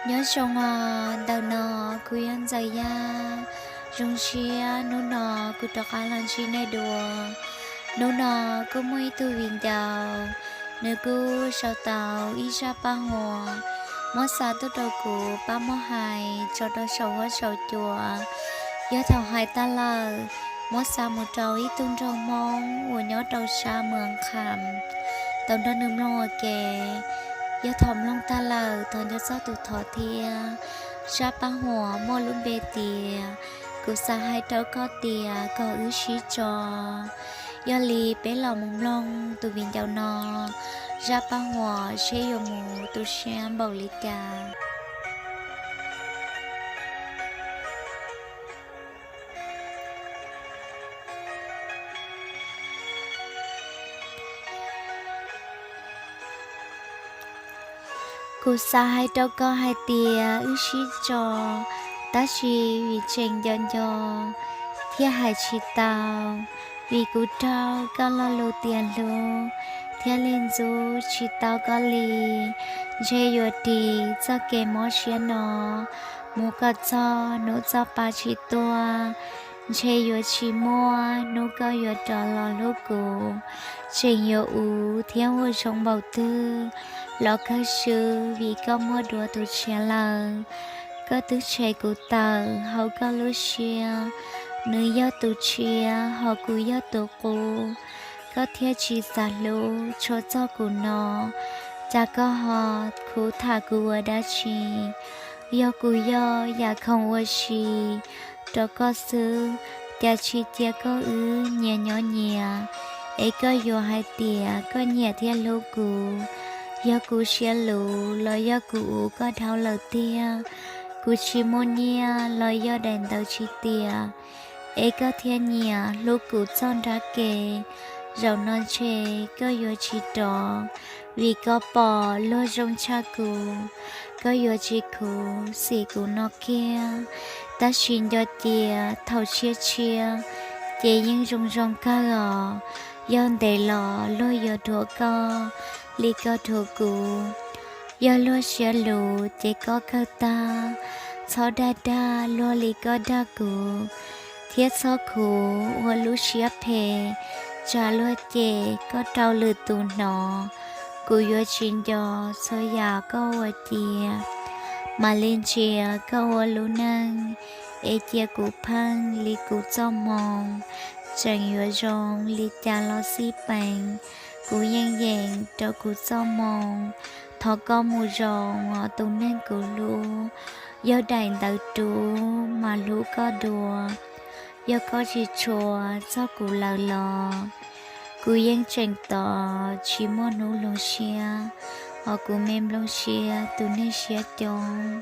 Nyob zoo os, ntawm no kuv yog Ntxawm Yaj. Zoo siab hnub no kuv rov qab los ntsib nej dua. Hnub no kuj muaj ib tug viv ncaus, nws kuj sau tau ib zaj paj huam muab xa tuaj rau kuv pab muab hais tso rau saum huab saum cua. Yog thaum hais tag lawm, muab xa mus rau ib tug nraug Hmoob uas nyob rau sab Mws Kham tau nrog nws mloog ua ke. Yog thaum mloog tag lawm thov nco txog tus thov thiab. Zaj paj huam muaj lub npe tias Kuv xav hais rau koj tias kom wb sib tso. Yog li peb los mus mloog tus viv ncaus no zaj paj huam seb yuav mus tu siab npaum li cas. Kuv xav hais rau koj hais tias wb sib tso, tab sis vim tseem nco nco thiaj hais tsis tau. Vim kuv raug koj lo lus tias hlub thiaj li ntxub tsis tau koj li. Ntshe yuav ris txoj kev mob siab no mus kom txog hnub txoj pa tsis tuaj. Ntshe yuav tsis muaj hnub koj yuav rov los hlub kuv. Tseem yuav uv thiab ua zoo npaum twg los kawg swb vim koj muaj dua tus tshiab lawm. Koj twb tshem kuv tawm hauv koj lub siab, nws yog tus tshiab ho kuv yog tus qub. Koj thiaj tsis xav hlub tshua txog kuv no, cas koj ho khuv tham kuv ua dab tsi? Yog kuv yog yam khoom ua si rau koj xwb, cas tsis cia koj wb nyias nyob nyias? Es koj yuav hais tias koj nyiam thiab hlub kuv, yog kuv siab luv los yog kuv uv koj dhau lawm tiag? Kuv tsis muaj nyiaj los yog daim ntawv tsis tiav, es koj thiaj nyiam hlub kuv txoj nrab ke. Zaum no ntshe koj yuav tsis rov, vim koj pom luag zoo tshaj kuv. Koj yuav tsis khuv xim kuv no kiag, tab sis nco cia thaum tshiab tshiab ces yeej zoo zoo kawg os. Yog ntev los luag yuav dhuav koj li koj dhuav kuv. Yog luag siab luv ces koj kawg tag, txhob dag dag luag li koj dag kuv, thiab txhob khuv ua lub siab phem, tsam luag cem koj rau lwm tus hnov. Kuv yuav tsis nco txhua yam koj ua cia, mam li ntsia koj ua lub neej, es cia kuv pheej li kuv txoj hmoo. Tseem yuav zoo li cas los xij peem, kuv yeej yeem rau kuv txoj hmoo. Thov koj mus zoo os tus neeg kuv hlub, yog daim ntawv rub mas hlub koj dua. Yog koj tsis tshua txog kuv lawm los kuv yeej tseem tos tsis muaj hnub hloov siab, hos kuv me nplooj siab tus neeg siab coob.